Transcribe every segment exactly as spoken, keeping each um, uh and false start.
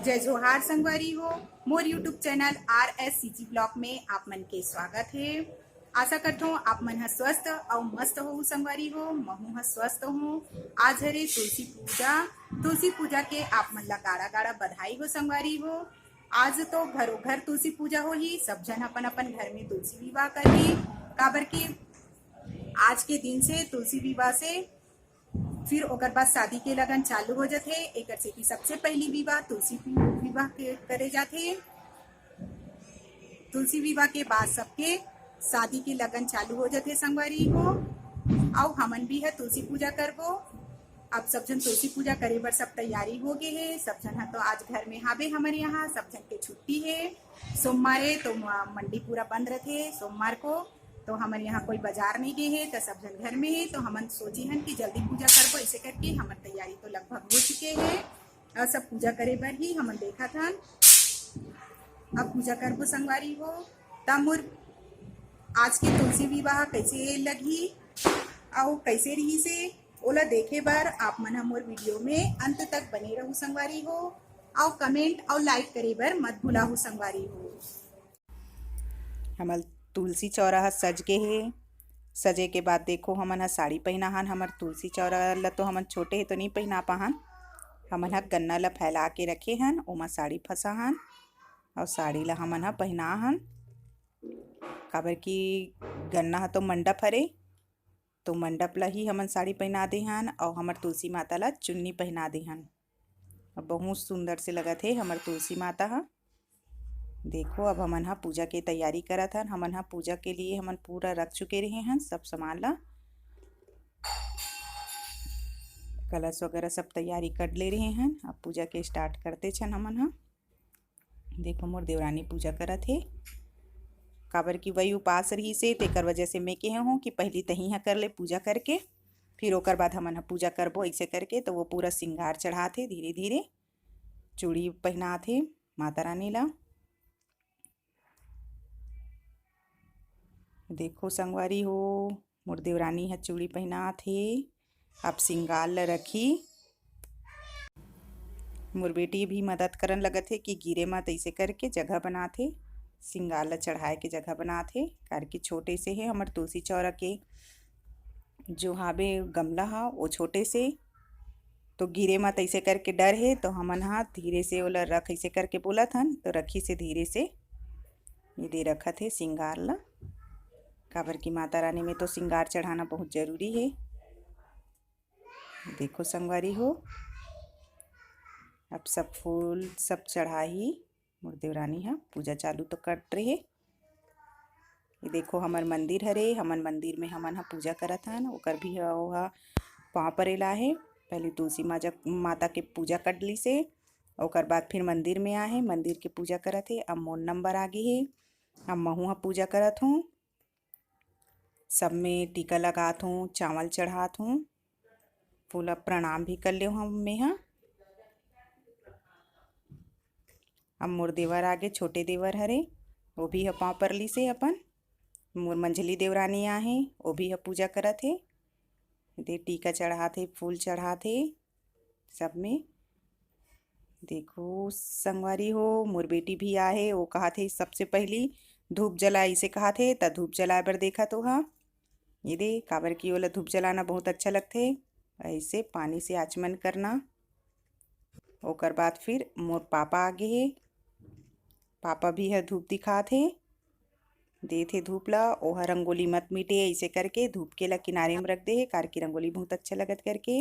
जय जोहार संगवारी हो, मोर YouTube channel R S C G blog में आप मन के स्वागत हे। आशा करथों आप मन ह स्वस्थ अउ मस्त हो संगवारी हो, महू ह स्वस्थ हूँ। आज हरे तुलसी पूजा, तुलसी पूजा के आप मन ला गाड़ा गाड़ा बधाई हो संगवारी हो। आज तो घरों घर तुलसी पूजा होही, सब झन अपन अपन घर में तुलसी विवाह करही, काबर कि आज के दिन से तुलसी विवाह से फिर ओकर बाद शादी के लगन चालू हो जथे। एकर सेती सबसे पहली विवाह तुलसी पू-, विवाह के करे जाथे। तुलसी विवाह के बाद सबके शादी के लगन चालू हो जथे संगवारी हो। अउ हमन भी ह तुलसी पूजा करबो। अब सब झन तुलसी पूजा करे बर सब तैयारी हो गे हे। सब झन ह तो आज घर में हाबे, हमर यहाँ सब झन के छुट्टी हे। सोमवार हे तो म-, मंडी पूरा बंद रथे सोमवार को। तो हमन यहाँ कोई बाजार नहीं गे हे, तो सब झन घर में हे। तो हमन सोचे हन कि जल्दी पूजा करबो, ऐसे करके हमर तैयारी तो लगभग हो चुके हे। और सब पूजा करे बर ही हमन देखत हन। अब पूजा करबो संगवारी हो। त मोर आज के तुलसी विवाह कैसे लगही अउ कैसे रही से, ओला देखे बर आप मन ह मोर वीडियो में अंत तक बने रहू संगवारी हो। अउ कमेंट अउ लाइक करे बर मत भुलाहू संगवारी हो। हमर तुलसी चौरा ह सज गे हे। सजे के बाद देखो, हमन ह साड़ी पहिना हन। हमर तुलसी चौरा ल तो हमन छोटे हे तो नइ पहिना पाहन। हमन ह गन्ना ल फैला के रखे हन, ओमा साड़ी फंसा हन अउ साड़ी ल हमन ह पहिना हन, काबर कि गन्ना ह तो मंडप हरे, तो मंडप ल ही हमन साड़ी पहिना दे हन अउ हमर तुलसी माता ल चुन्नी पहिना दे हन। अब बहुत सुंदर से लगत हे हमर तुलसी माता ह। देखो, अब हमन ह पूजा के तैयारी करत हन। हमन ह पूजा के लिए हमन पूरा रख चुके रहे हन सब सामान ला। कलश वगैरह सब तैयारी कर ले रहे हन। अब पूजा के स्टार्ट करते छन हमन ह। देखो, मोर देवरानी पूजा करत हे, काबर कि वही उपास रहिस हे, तेकर वजह से मैं कहे हूँ कि पहली तही ह कर ले पूजा करके, फिर ओकर बाद हमन ह पूजा करबो, ऐसे करके। तो वो पूरा सिंगार चढ़ात हे धीरे धीरे। चूड़ी पहिनात हे माता रानी ला। देखो संगवारी हो, मोर देवरानी ह चूड़ी पहिनात हे। अब सिंगार ल रखी। मोर बेटी भी मदद करन लगत हे कि गिरे म तइसे करके जगह बनात हे, सिंगार ल चढ़ाए के जगह बनात हे, काबर कि छोटे से हे हमर तुलसी चौरा के जो हाबे गमला ह, वो छोटे से, तो गिरे म तइसे करके डर हे, तो हमन ह धीरे से ओला रख, अइसे करके बोलत हन, तो रखिस हे धीरे से। ये दे रखत हे सिंगार ल, काबर कि माता रानी में तो सिंगार चढ़ाना बहुत जरूरी हे। देखो संगवारी हो, अब सब फूल सब चढ़ाही। मोर देवरानी ह पूजा चालू तो करत रहे। ये देखो, हमर मंदिर हरे, हमन मंदिर में हमन ह पूजा करत हन। ओकर भी ह, ओहा पाँव परे ला हे। पहले तुलसी माजा-, माता के पूजा कर लिस हे, ओकर बाद फिर मंदिर में आहे, मंदिर के पूजा करत हे। अब मोर नंबर आ गे हे, अब महू ह पूजा करत हूँ। सब में टीका लगात हूँ, चावल चढ़ात हूँ, फूल प्रणाम भी कर ले हूँ मैं ह। अब मोर देवर आगे, छोटे देवर हरे, वो भी ह पाँव परलिस हे अपन। मोर मंझली देवरानी आहे, वो भी ह पूजा करत हे। दे टीका चढ़ात हे, फूल चढ़ात हे सब में। देखो संगवारी हो, मोर बेटी भी आहे, वो कहत हे सबसे पहली धूप जला, इसे कहत हे, त धूप जलाए बर देखत ओहा। ये दे, काबर कि ओला धूप जलाना बहुत अच्छा लगथे, ऐसे पानी से आचमन करना। ओकर बाद फिर मोर पापा आगे हे, पापा भी ह धूप दिखात हे, देत हे धूप ला। ओह रंगोली मत मिटे, ऐसे करके धूप के ला किनारे में रख दे हे, कार की रंगोली बहुत अच्छा लगत करके।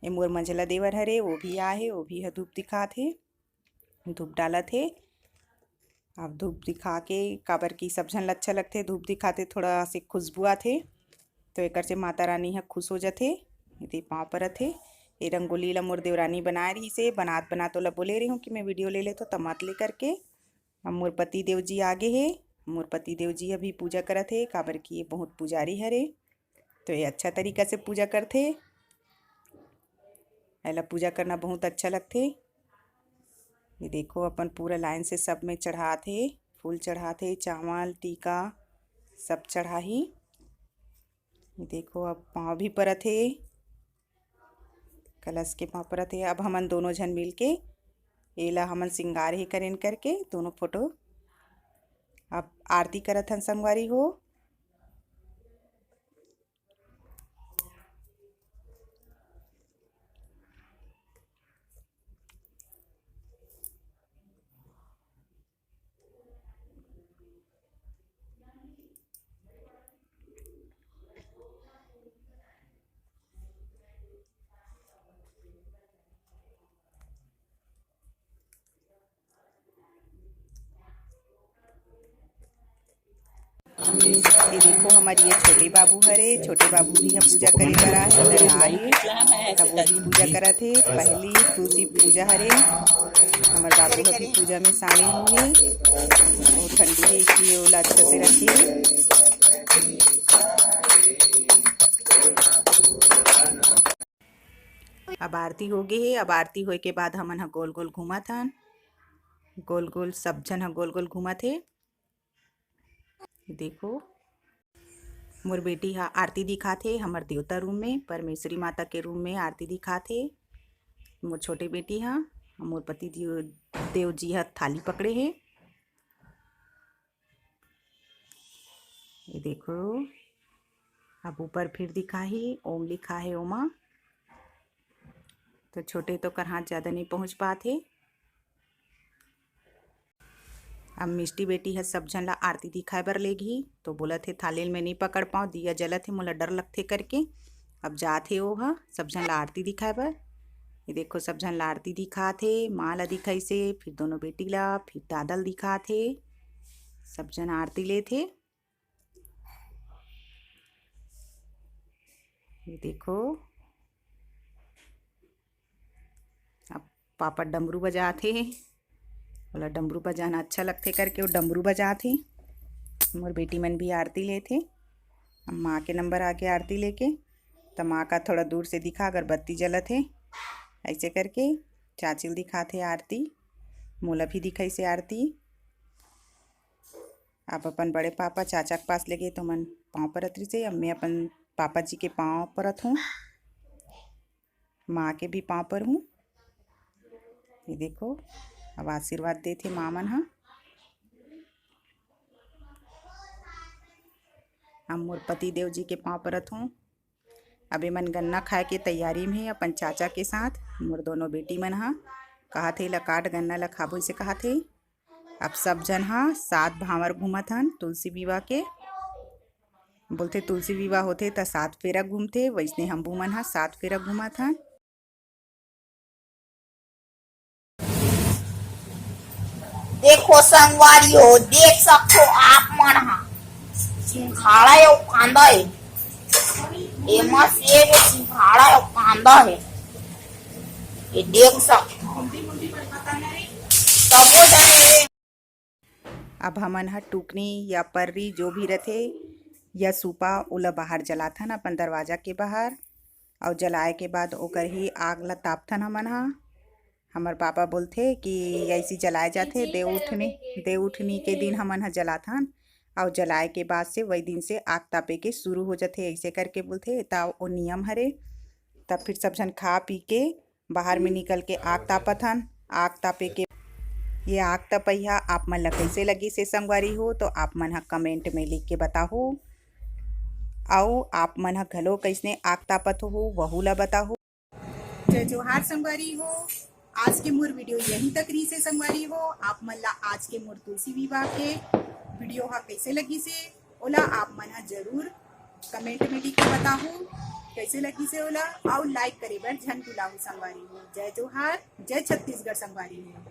ए मोर मंझला देवर हरे, वो भी आहे, वो भी ह धूप दिखात हे, धूप डालत हे। अब धूप दिखा के, काबर कि सब झन ला अच्छा लगथे, धूप दिखाथे, थोड़ा से खुशबू आथे, तो एकर से माता रानी ह खुश हो जथे। एदे पाँव परत हे। ए रंगोली ला मोर देवरानी बनाए रहिस हे, बनात बनात ओला बोले रहिहूँ कि मैं वीडियो ले लेथों, त मत ले करके। अब मोर पति देव जी आगे हे, मोर पति देव जी अभी पूजा करत हे, काबर कि ये बहुत पुजारी हरे, तो ये अच्छा तरीका से पूजा करथे। एला पूजा करना बहुत अच्छा लगथे। ये देखो, अपन पूरा लाइन से सब में चढ़ात हे, फूल चढ़ात हे, चावल, टीका सब चढ़ाही। ये देखो, अब पाँव भी परत हे, कलश के पाँव परत हे। अब हमन दोनों झन मिलके एला हमन सिंगार ही करेन करके दोनों फोटो। अब आरती करत हन संगवारी हो। ये देखो, हमर ये छोटे बाबू हरे, छोटे बाबू भी ह पूजा करे बर आए हे, इधर आए हे, तब वो भी पूजा करत हे। पहली तुलसी पूजा हरे, हमर बाबू ह भी पूजा में शामिल होंगे। वो ठंडी है, इसलिए ओला अच्छा से रखे। अब आरती हो गे हे। अब आरती होए के बाद हमन ह गोल गोल घूमत हन, गोल गोल सब झन ह गोल गोल घूमत हे। देखो, मोर बेटी ह आरती दिखात हे हमर देवता रूम में, परमेश्वरी माता के रूम में आरती दिखात हे मोर छोटे बेटी ह। मोर पति देव, देव जी ह थाली पकड़े हे। ये देखो, अब ऊपर फिर दिखाही, ओम लिखा हे ओमा। तो छोटे तो कर हाथ ज्यादा नहीं पहुंच पात हे। अब मिष्टी बेटी ह सब झन ला आरती दिखाए बर लेगही, तो बोलत हे, "थाली ल मैं नहीं पकड़ पाऊँ, दिया जलत हे, मोला डर लगथे," करके। अब जात हे ओह सब झन ला आरती दिखाए बर। ये देखो, सब झन ला आरती दिखात हे, माँ ला दिखाइस हे, फिर दोनों बेटी ला, फिर दादा ल दिखात हे। सब झन आरती लेत हे। ये देखो, अब पापा डमरू बजात हे, ओला डमरू बजाना अच्छा लगथे करके वो डमरू बजात हे। मोर बेटी मन भी आरती लेत हे। अब माँ के नंबर आगे आरती लेके, त माँ का थोड़ा दूर से दिखा, अगरबत्ती जलत हे, ऐसे करके चाची ल दिखात हे आरती, मोला भी दिखाइस हे आरती। अब अपन बड़े पापा चाचा के पास लेगे तो मन पाँव परत रहिसे, अब मैं अपन पापा जी के पाँव परत हूँ, माँ के भी पाँव पर हूँ। ये देखो, अब आशीर्वाद देत हे माँ मन ह। अब मोर पति देव जी के पाँव परत हूँ। अब एमन गन्ना खाए के तैयारी में हे अपन चाचा के साथ। मोर दोनों बेटी मन ह कहत हे, "ला काट, गन्ना ला खाबो," इसे कहत हे। अब सब झन ह सात भांवर घूमत हन तुलसी विवाह के। बोलथे तुलसी विवाह होथे त सात फेरा घूमथे, वैसने हम मन ह सात फेरा घूमत हन। देखो संगवारी हो, देख सकथो आप मन ह, सिंघाड़ा अउ कांदा हे, एमा से एगो सिंघाड़ा अउ कांदा हे, ये देख सकथो। तभो जाने अब हमन ह टुकनी या पर्री जो भी रथे या सूपा, ओला बाहर जलाथन अपन दरवाजा के बाहर, अउ जलाए के बाद ओकर ही आग ला तापथन हमन ह। हमर पापा बोलथे कि ऐसी जलाए जाथे, देव उठनी, देव उठनी के दिन हमन ह जलाथन, अउ जलाए के बाद से वही दिन से आग तापे के शुरू हो जाथे, ऐसे करके बोलथे। त ओ नियम हरे। तब फिर सब झन खा पी के बाहर में निकल के आग तापत हन। आग तापे के ये आग तपई ह आप मन ला कइसे लगिस हे संगवारी हो, तो आप मन ह कमेंट में लिख के बताहू। अउ आप मन ह घलो कइसने आग तापत हो, वहू ला बताहू। जय जोहार संगवारी हो, आज के मोर वीडियो यहीं तक रहिस हे संगवारी हो। आप मन ला आज के मोर तुलसी विवाह के वीडियो ह कइसे लगिस हे, ओला आप मन ह जरूर कमेंट में लिख के बताहू, कइसे लगिस हे ओला, अउ लाइक करे बर झन भुलाहू संगवारी हो। जय जोहार, जय छत्तीसगढ़ संगवारी हो।